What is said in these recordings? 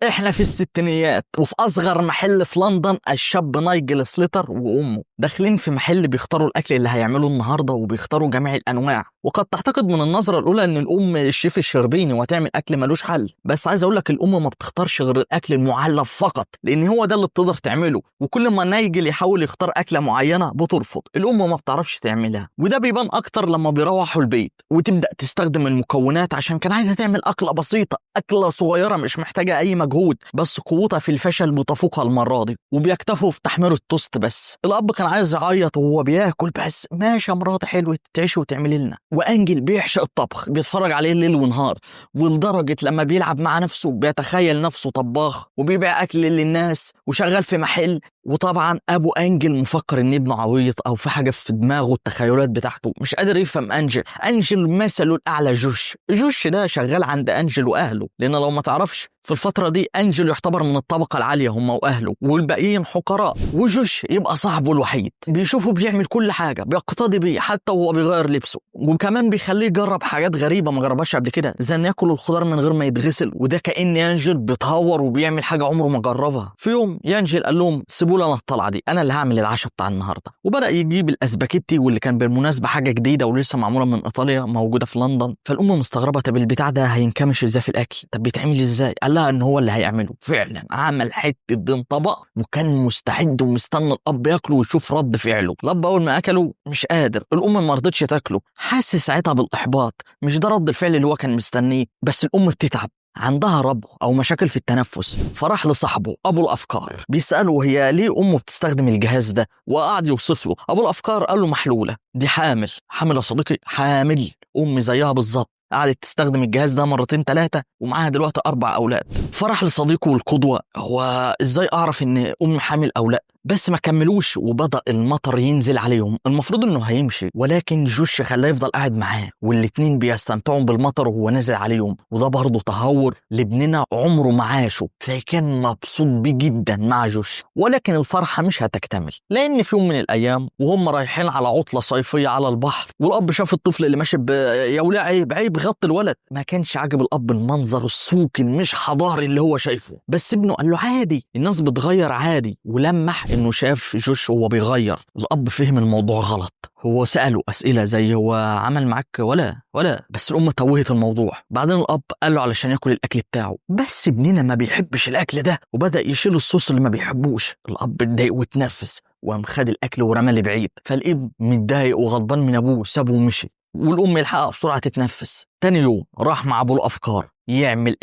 احنا في الستينيات وفي اصغر محل في لندن، الشاب نايجل سليتر وامه داخلين في محل بيختاروا الاكل اللي هيعملوه النهارده وبيختاروا جميع الانواع. وقد تعتقد من النظرة الاولى ان الام الشيف الشربيني وهتعمل اكل ملوش حل، بس عايز اقول لك الام ما بتختارش غير الاكل المعلب فقط، لان هو ده اللي بتقدر تعمله. وكل ما نايجل يحاول يختار اكله معينة بترفض، الام ما بتعرفش تعملها. وده بيبان اكتر لما بيروحوا البيت وتبدا تستخدم المكونات، عشان كان عايزه تعمل اكله بسيطة، اكله صغيرة مش محتاجه اي مجهود، بس قوتها في الفشل بتفوقها المرة دي، وبيكتفوا في تحمير التوست بس. الاب كان عايز يعيط وهو بياكل، بس ماشي يا مراتي حلوة تعيش وتعملي لنا. وانجل بيعشق الطبخ، بيتفرج عليه ليل ونهار، ولدرجه لما بيلعب مع نفسه بيتخيل نفسه طباخ وبيبيع اكل للناس وشغال في محل. وطبعا ابو انجل مفكر ان ابنه عبيط او في حاجة في دماغه، التخيلات بتاعته مش قادر يفهم انجل. انجل مثله الاعلى جوش، جوش ده شغال عند انجل واهله، لان لو ما تعرفش في الفترة دي انجل يعتبر من الطبقة العالية هم واهله، والباقيين حقراء، وجوش يبقى صاحبه الوحيد، بيشوفه بيعمل كل حاجة، بيقتدي بيه حتى وهو بيغير لبسه، وكمان بيخليه يجرب حاجات غريبة ما جربهاش قبل كده، زي انه ياكل الخضار من غير ما يتغسل، وده كأن انجل بيتهور وبيعمل حاجة عمره ما جربها. في يوم يانجل قال لهم سيبوا لي انا الطلعة دي، انا اللي هعمل العشاء بتاع النهارده، وبدأ يجيب الاسباجيتي واللي كان بالمناسبة حاجة جديدة ولسه معمولة من ايطاليا موجودة في لندن. فالام مستغربه، طب البتاع ده هينكمش ازاي في الاكل؟ طب بيتعمل ازاي؟ قال لها ان هو اللي هيعمله. فعلا عمل حتة دين طبق، وكان مستعد ومستني الاب ياكله ويشوف رد فعله. الاب اول ما اكله مش قادر، الام ما رضتش تاكله، حس ساعتها بالاحباط، مش ده رد الفعل اللي هو كان مستنيه. بس الام بتتعب، عندها ربو او مشاكل في التنفس، فراح لصاحبه ابو الافكار بيساله هي ليه امه بتستخدم الجهاز ده، وقعد يوصف له. ابو الافكار قال له محلولة، دي حامل، حامل يا صديقي، حامل، امي زيها بالظبط، قعدت تستخدم الجهاز ده مرتين ثلاثة ومعاها دلوقتي 4 أولاد. فرح لصديقه القدوة، هو إزاي أعرف إن أمي حامل أو لأ؟ بس ما كملوش وبدأ المطر ينزل عليهم. المفروض إنه هيمشي، ولكن جوش خلاه يفضل قاعد معاه، والاتنين بيستمتعوا بالمطر وهو نازل عليهم، وده برضه تهور لابننا عمره ما عاشه، فكان مبسوط بيه جدا مع جوش. ولكن الفرحة مش هتكتمل، لأن في يوم من الأيام وهم رايحين على عطلة صيفية على البحر، والأب شاف الطفل اللي ماشي يا ولا عيب عيب غطي الولد. ما كانش عاجب الأب المنظر السوقي مش حضاري اللي هو شايفه، بس ابنه قال له عادي، الناس بتغير عادي، ولمح انه شاف جوش وهو بيغير. الاب فهم الموضوع غلط، هو سأله أسئلة زي هو عمل معاك ولا، بس الأم توهت الموضوع. بعدين الأب قال له علشان ياكل الأكل بتاعه، بس ابننا ما بيحبش الأكل ده، وبدأ يشيل الصوص اللي ما بيحبوش. الأب اتضايق واتنرفز وقام خد الأكل ورماه لبعيد. فالابن متضايق وغضبان من أبوه، سابه ومشي، والأم يلحقها بسرعة تتنفس. تاني يوم راح مع أبو الأفكار يعمل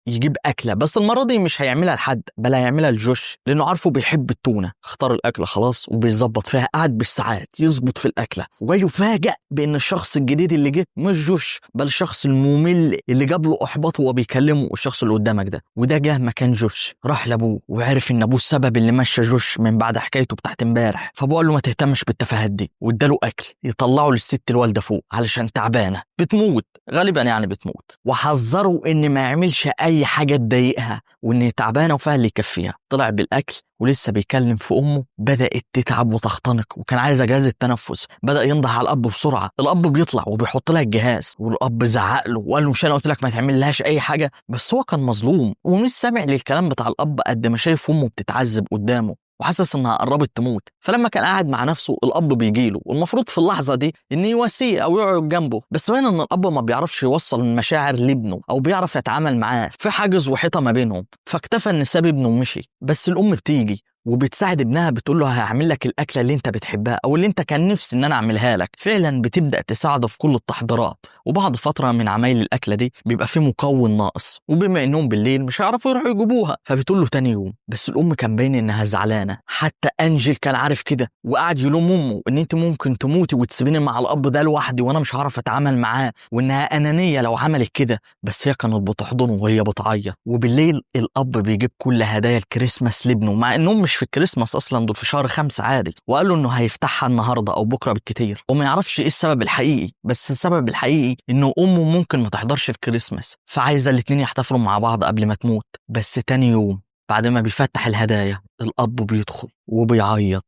يجيب أكلة، بس المرة دي مش هيعملها لحد، بل هيعملها لجوش، لأنه عارفه بيحب التونة. اختار الأكلة خلاص وبيظبط فيها، قعد بالساعات يظبط في الأكلة، ويفاجأ بأن الشخص الجديد اللي جه مش جوش، بل الشخص الممل اللي جاب له إحباط وهو بيكلمه، الشخص اللي قدامك ده. وده جه مكان جوش. راح لأبوه وعرف إن أبوه السبب اللي مشى جوش من بعد حكايته بتاعت امبارح. فأبوه قال له ما تهتمش بالتفاهات دي، واداله أكل يطلعه للست الوالدة فوق علشان تعبانة بتموت غالبا، يعني بتموت، وحذره إن ما يعملش أي حاجة تضايقها، وإن تعبانة وفيها اللي يكفيها. طلع بالأكل ولسه بيكلم في أمه، بدأت تتعب وتختنق، وكان عايزة جهاز التنفس. بدأ ينده على الأب بسرعة، الأب بيطلع وبيحط لها الجهاز، والأب زعق له وقال له مش أنا قلت لك ما تعملهاش أي حاجة؟ بس هو كان مظلوم ومش سامع للكلام بتاع الأب قد ما شايف أمه بتتعذب قدامه وحاسس انها قربت تموت. فلما كان قاعد مع نفسه الاب بيجيله، والمفروض في اللحظة دي ان يواسيه او يقعد جنبه، بس باين ان الاب ما بيعرفش يوصل المشاعر لابنه او بيعرف يتعامل معاه، في حاجز وحيطه ما بينهم، فاكتفى ان ساب ابنه ومشي. بس الام بتيجي وبتساعد ابنها، بتقول له هعمل لك الاكلة اللي انت بتحبها او اللي انت كان نفسي ان انا اعملها لك. فعلا بتبدا تساعده في كل التحضيرات، وبعد فترة من عمايل الاكلة دي بيبقى في مكون ناقص، وبما انهم بالليل مش هيعرفوا يروحوا يجيبوها، فبتقول له تاني يوم. بس الام كان باين انها زعلانة، حتى انجل كان عارف كده، وقعد يلوم امه ان انت ممكن تموتي وتسيبيني مع الاب ده لوحدي وانا مش هعرف اتعامل معاه، وانها انانية لو عملت كده. بس هي كانت بتحضنه وهي بتعيط. وبالليل الاب بيجيب كل هدايا الكريسماس لابنه، مع انهم مش في الكريسماس اصلا، دول في شهر 5 عادي، وقال له انه هيفتحها النهارده او بكره بالكتير، وما يعرفش ايه السبب الحقيقي، بس السبب الحقيقي انه امه ممكن ما تحضرش الكريسماس، فعايزه الاتنين يحتفلوا مع بعض قبل ما تموت. بس تاني يوم بعد ما بيفتح الهدايا الاب بيدخل وبيعيط.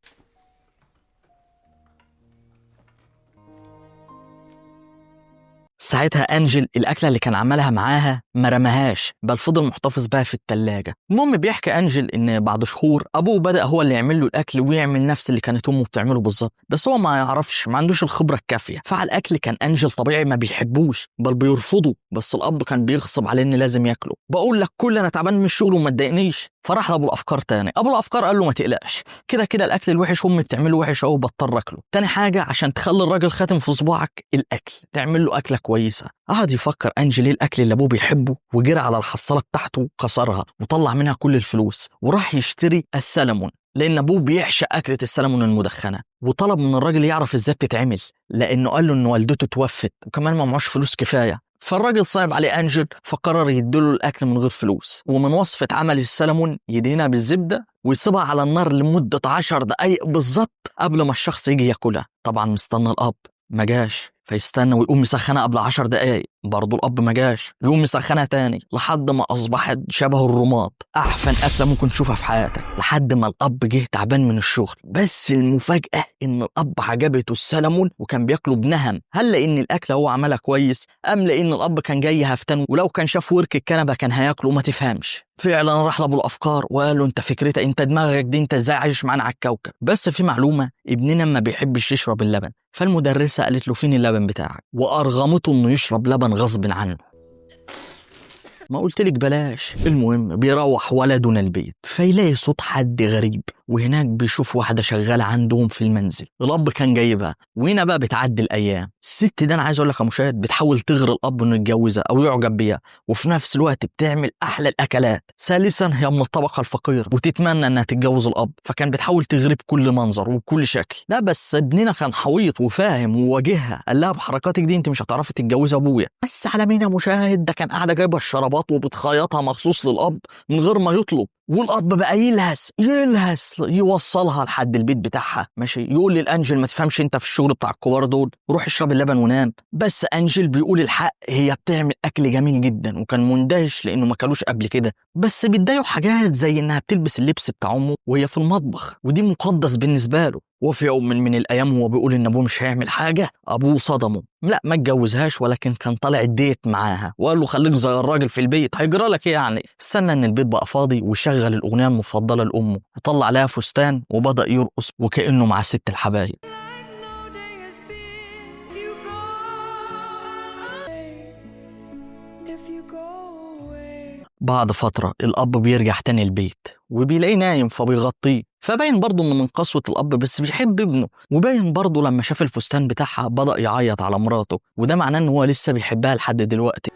ساعتها انجل الاكلة اللي كان عملها معاها ما رماهاش، بل فضل محتفظ بها في الثلاجة. المهم بيحكي انجل ان بعد شهور ابوه بدا هو اللي يعمل له الاكل ويعمل نفس اللي كانت امه بتعمله بالظبط، بس هو ما يعرفش، ما عندوش الخبرة الكافيه. فعلى الاكل كان انجل طبيعي ما بيحبوش بل بيرفضه، بس الاب كان بيغصب عليه ان لازم ياكله. بقول لك كل انا تعبان من الشغل وما تضايقنيش. فراح لابو الافكار تاني، ابو الافكار قال له ما تقلقش، كده كده الاكل الوحش امي بتعمله وحش اهو، بضطر اكله. تاني حاجة عشان تخلي الراجل خاتم في صباعك الاكل، تعمل له اكله كويسة. قعد يفكر انجل ايه الاكل اللي ابوه بيحبه، وجرى على الحصاله بتاعته وكسرها وطلع منها كل الفلوس، وراح يشتري السلمون لان ابوه بيعشق اكله السلمون المدخنه. وطلب من الراجل يعرف ازاي بتتعمل، لانه قال له ان والدته توفت وكمان ما معهوش فلوس كفاية. فالراجل صعب عليه انجل، فقرر يديله الاكل من غير فلوس. ومن وصفه عمل السلمون يدهنها بالزبده ويسيبها على النار لمدة 10 دقائق بالظبط قبل ما الشخص يجي ياكلها. طبعا مستنى الاب، ما جاش، فيستنى ويقوم يسخنها قبل 10 دقايق، برضه الاب ما جاش، يقوم يسخنها تاني لحد ما اصبحت شبه الرماد، اعفن اكله ممكن تشوفها في حياتك. لحد ما الاب جه تعبان من الشغل. بس المفاجاة ان الاب عجبته السلمون وكان بياكله بنهم. هل لان الاكلة هو عملها كويس ام لان الاب كان جاي هفتان ولو كان شاف ورك الكنبة كان هياكله؟ ما تفهمش. فعلا راح لابو الافكار وقال له انت فكرتك، انت دماغك دي، انت ازاي عايش معانا على الكوكب؟ بس في معلومة، ابننا ما بيحبش يشرب اللبن. فالمدرسه قالت له فين اللبن بتاعك، وارغمته انه يشرب لبن غصب عنه. ما قلتلك بلاش. المهم بيروح ولدنا البيت فيلاقي صوت حد غريب، وهناك بيشوف واحدة شغالة عندهم في المنزل، الأب كان جايبها. وهنا بقى بتعدي الأيام. الست دي أنا عايز أقول لك يا مشاهد بتحاول تغري الأب إنه يتجوزها أو يعجب بيها، وفي نفس الوقت بتعمل أحلى الأكلات. ثالثا هي من الطبقة الفقيرة وتتمنى إنها تتجوز الأب، فكان بتحاول تغري بكل منظر وبكل شكل. لا بس ابننا كان حويط وفاهم وواجهها، قال لها بحركاتك دي أنت مش هتعرفي تتجوزي أبويا. بس على مين يا مشاهد؟ ده كان قاعدة جايبة الشرابات وبتخيطها مخصوص للأب من غير ما يطلب. والاب بقى يلهس يلهس يوصلها لحد البيت بتاعها، ماشي. يقول للانجل ما تفهمش انت في الشغل بتاع الكبار دول، روح اشرب اللبن ونام. بس انجل بيقول الحق، هي بتعمل اكل جميل جدا، وكان مندهش لانه ما كلوش قبل كده. بس بيتضايقوا حاجات زي انها بتلبس اللبس بتاع امه وهي في المطبخ، ودي مقدس بالنسبة له. وفي يوم من الايام هو بيقول ان ابوه مش هيعمل حاجة، ابوه صدمة، لا ما اتجوزهاش، ولكن كان طالع date معاها وقال له خليك زي الراجل في البيت، هيجرى لك ايه يعني. استنى ان البيت بقى فاضي وشغل الاغنية المفضلة لامه وطلع لها فستان وبدا يرقص وكانه مع ست الحبايب. بعد فترة الأب بيرجع تاني البيت وبيلاقيه نايم فبيغطيه، فباين برضه إنه من قسوة الأب بس بيحب ابنه. وباين برضه لما شاف الفستان بتاعها بدأ يعيط على مراته، وده معناه إن هو لسه بيحبها لحد دلوقتي.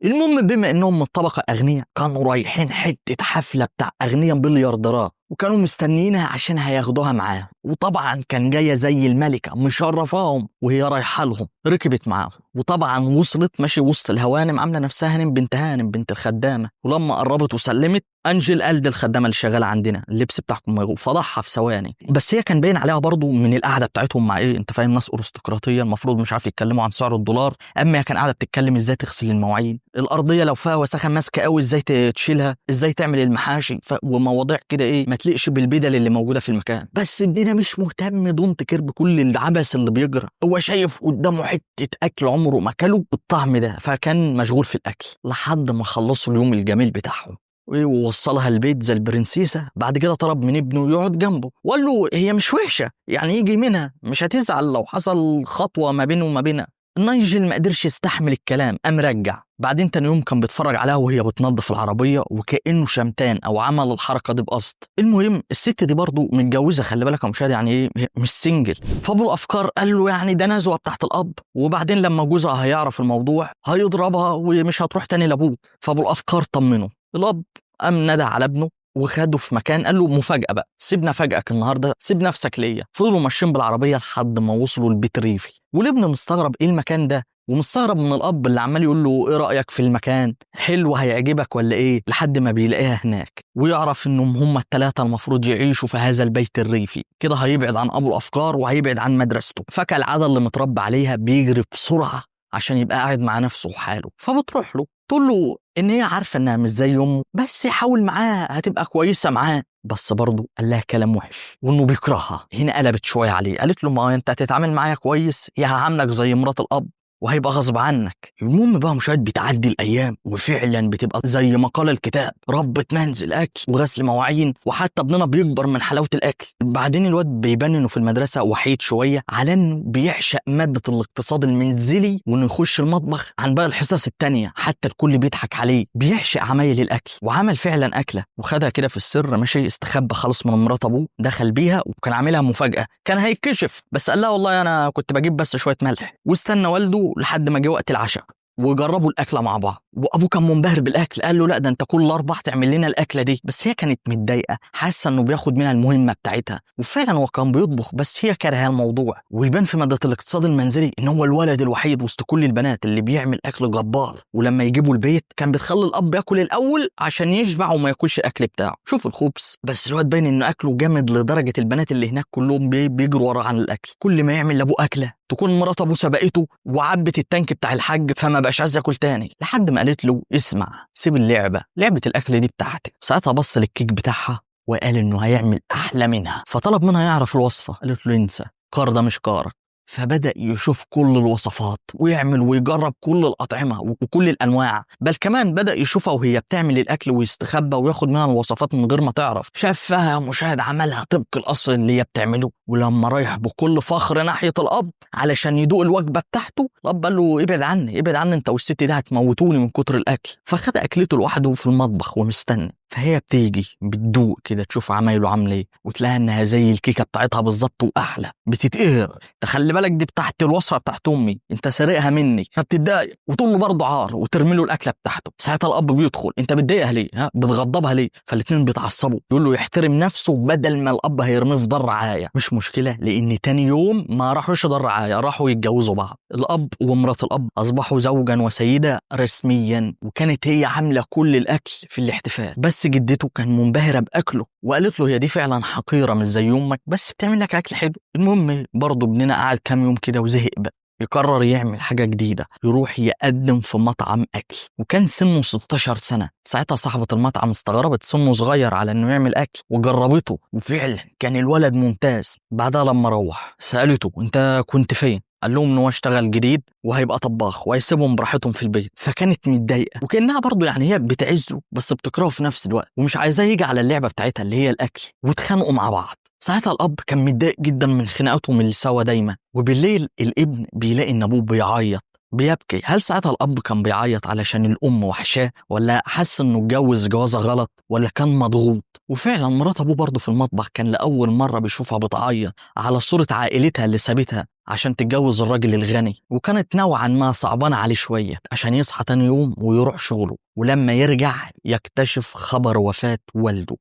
المهم بما إنهم من الطبقة الأغنياء كانوا رايحين حتة حفلة بتاع أغنياء بليارديرات، وكانوا مستنيينها عشان هياخدوها معاهم. وطبعا كان جاية زي الملكة مشرفاهم وهي رايحة لهم. ركبت معاهم وطبعا وصلت ماشي وسط الهوانم عامله نفسها هانم بنت هانم بنت الخدامة. ولما قربت وسلمت انجل قال دي الخدامة اللي شغالة عندنا، اللبس بتاعكم ما فضحها في ثواني. بس هي كان باين عليها برضو من القعدة بتاعتهم مع ايه، انت فاهم، ناس ارستقراطيه المفروض مش عارف يتكلموا عن سعر الدولار، اما هي كان قاعدة بتتكلم ازاي تغسل المواعين، الارضية لو فيها وسخة ماسكه قوي ازاي تشيلها، ازاي تعمل المحاشي، ومواضيع كده ايه ما تليقش بالبدل اللي موجودة في المكان. بس ابننا مش مهتم، don't care بكل العبث اللي بيجرى، هو شايف قدامه حتة اكل عمره ما كله بالطعم ده، فكان مشغول في الاكل لحد ما خلصوا اليوم الجميل بتاعهم ووصلها البيت زي البرنسيسة. بعد كده طلب من ابنه يقعد جنبه وقال له هي مش وحشة يعني، يجي منها، مش هتزعل لو حصل خطوة ما بينه وما بينها. نايجل ما قدرش يستحمل الكلام قام رجع. بعدين تاني يوم كان بيتفرج عليها وهي بتنظف العربية وكأنه شمتان أو عمل الحركة دي بقصد. المهم الست دي برضه متجوزة، خلي بالك يا مشاهد، يعني إيه مش single. فأبو الأفكار قال له يعني ده نزوة بتاعت الأب، وبعدين لما جوزها هيعرف الموضوع هيضربها ومش هتروح تاني لأبوه. فأبو الأفكار طمنه. الأب قام ندى على ابنه وخده في مكان، قال له مفاجأة بقى، سيبنا فاجأك النهارده، سيب نفسك ليا. فضلوا ماشيين بالعربية لحد ما وصلوا البيت ريفي، والابن مستغرب ايه المكان ده، ومستغرب من الاب اللي عمال يقول له ايه رأيك في المكان، حلو هيعجبك ولا ايه، لحد ما بيلاقيها هناك ويعرف انهم هم الثلاثة المفروض يعيشوا في هذا البيت الريفي. كده هيبعد عن ابو الافكار وهيبعد عن مدرسته. فكالعادة اللي متربى عليها بيجري بسرعة عشان يبقى قاعد مع نفسه وحاله. فبتروح له تقول له ان هي عارفه انها مش زي امه، بس حاول معاها هتبقى كويسة معاه. بس برضه قال لها كلام وحش وانه بيكرهها. هنا قلبت شوية عليه، قالت له ما انت هتتعامل معايا كويس يا هعاملك زي مرات الاب وهيبقى غصب عنك. المهم بقى مشاهد بتعدي الايام وفعلا بتبقى زي ما قال الكتاب، ربة منزل، اكل وغسل مواعين، وحتى ابننا بيكبر من حلاوة الاكل. بعدين الواد بيبان انه في المدرسة وحيد شوية، على انه بيعشق مادة الاقتصاد المنزلي وانه يخش المطبخ عن باقي الحصص التانية، حتى الكل بيضحك عليه. بيعشق عمايل الاكل، وعمل فعلا اكله وخدها كده في السر، ماشي، استخبى خالص من مرات ابوه، دخل بيها وكان عاملها مفاجاة، كان هيتكشف بس قال لها والله انا كنت بجيب بس شوية ملح. واستنى والده لحد ما جه وقت العشاء وجربوا الاكلة مع بعض، وابوه كان منبهر بالاكل، قال له لا ده انت كل اربع تعمل لنا الاكلة دي. بس هي كانت متضايقة، حاسه انه بياخد منها المهمة بتاعتها، وفعلا هو كان بيطبخ بس هي كارهه الموضوع. ويبان في مادة الاقتصاد المنزلي ان هو الولد الوحيد وسط كل البنات اللي بيعمل اكل جبار، ولما يجيبوا البيت كان بتخلي الاب ياكل الاول عشان يشبع وما ياكلش الاكل بتاعه. شوف الخبز، بس الواد باين انه اكله جامد لدرجة البنات اللي هناك كلهم بيجروا وراه عن الاكل. كل ما يعمل لابوه اكله تكون مرات ابوه سبقته وعبت التانك بتاع الحاج، فما بقاش عايز ياكل تاني. لحد ما قالت له اسمع، سيب اللعبة، لعبه الاكل دي بتاعتك. ساعتها بص للكيك بتاعها وقال انه هيعمل احلى منها، فطلب منها يعرف الوصفة. قالت له انسى، كار ده مش كارك. فبدأ يشوف كل الوصفات ويعمل ويجرب كل الأطعمة وكل الأنواع، بل كمان بدأ يشوفها وهي بتعمل الأكل ويستخبى وياخد منها الوصفات من غير ما تعرف. شافها يا مشاهد عملها طبق الأصل اللي هي بتعمله. ولما رايح بكل فخر ناحية الأب علشان يدوق الوجبة بتاعته، الأب قال له ابعد عني، ابعد عني أنت والست دي هتموتوني من كتر الأكل. فخد أكلته لوحده في المطبخ ومستني. فهي بتيجي بتدوق كده تشوف عمايله عامله ايه، وتلاقيها انها زي الكيكه بتاعتها بالظبط واحلى. بتتقهر، تخلي بالك دي بتاعت الوصفة بتاعت امي، انت سارقها مني. فبتتضايق وتقول له برضه عار، وترمي له الاكلة بتاعته. ساعتها الاب بيدخل، انت بتضايقها ليه؟ ها بتغضبها ليه؟ فالاثنين بيتعصبوا، يقول له يحترم نفسه بدل ما الاب هيرميه في دار رعاية. مش مشكلة، لان تاني يوم ما راحوش دار رعاية، راحوا يتجوزوا بعض. الاب ومرات الاب اصبحوا زوجا وسيده رسميا، وكانت هي عامله كل الاكل في الاحتفال. بس جدته كان منبهره باكله وقالت له هي دي فعلا حقيرة مش زي امك، بس بتعمل لك اكل حلو. المهم برضه ابننا قعد كام يوم كده وزهق بقى، يقرر يعمل حاجة جديدة، يروح يقدم في مطعم أكل. وكان سنة 16 سنة. ساعتها صاحبة المطعم استغربت سنة صغير على إنه يعمل أكل، وجربته وفعلا كان الولد ممتاز. بعدها لما روح سألته أنت كنت فين؟ قال لهم ان هو اشتغل جديد وهيبقى طباخ وهيسيبهم براحتهم في البيت. فكانت متضايقة، وكانها برضه يعني هي بتعزه بس بتكرهه في نفس الوقت، ومش عايزاه يجي على اللعبة بتاعتها اللي هي الاكل، واتخانقوا مع بعض. ساعتها الاب كان متضايق جدا من خناقاتهم اللي سوا دايما. وبالليل الابن بيلاقي ان ابوه بيعيط بيبكي. هل ساعتها الاب كان بيعيط علشان الام وحشاه، ولا حس انه اتجوز جوازه غلط، ولا كان مضغوط؟ وفعلا مرات ابوه برضه في المطبخ كان لاول مرة بيشوفها بتعيط على صوره عائلتها اللي سابتها عشان تتجوز الراجل الغني، وكانت نوعا ما صعبانه عليه شوية عشان يصحى تاني يوم ويروح شغله. ولما يرجع يكتشف خبر وفاه والده،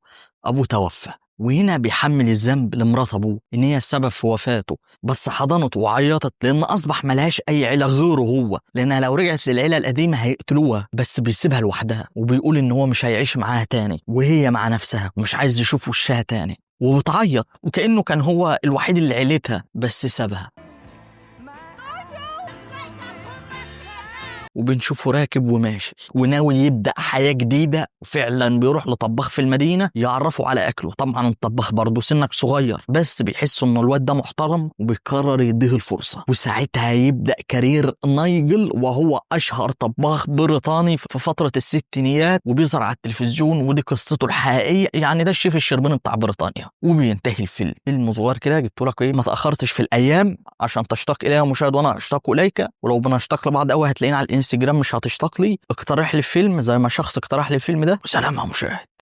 ابوه توفى. وهنا بيحمل الذنب لمرات ابوه ان هي السبب في وفاته، بس حضنته وعيطت لان اصبح ملهاش اي عيله غيره هو، لانها لو رجعت للعيلة القديمة هيقتلوها. بس بيسيبها لوحدها وبيقول ان هو مش هيعيش معاها تاني، وهي مع نفسها ومش عايز يشوف وشها تاني، وبتعيط وكانه كان هو الوحيد اللي عيلتها بس سابها. وبنشوفه راكب وماشي وناوي يبدأ حياة جديدة، وفعلا بيروح لطباخ في المدينة يعرفه على أكله. طبعا الطباخ برضه سنك صغير، بس بيحس إنه الواد ده محترم وبيقرر يديه الفرصة. وساعتها يبدأ career نايجل، وهو أشهر طباخ بريطاني في فترة الستينيات، وبيظهر على التلفزيون، ودي قصته الحقيقية. يعني ده الشيف الشربيني بتاع بريطانيا. وبينتهي الفيلم. فيلم صغير كده جبت لك إيه، ما تأخرتش في الأيام عشان تشتاق إليها مشاهد وأنا أشتاق إليك، ولو بنشتاق لبعض قوي هتلاقينا على الانستجرام مش هتشتاق لي. اقترح لي فيلم زي ما شخص اقترح لي الفيلم ده. وسلام يا مشاهد.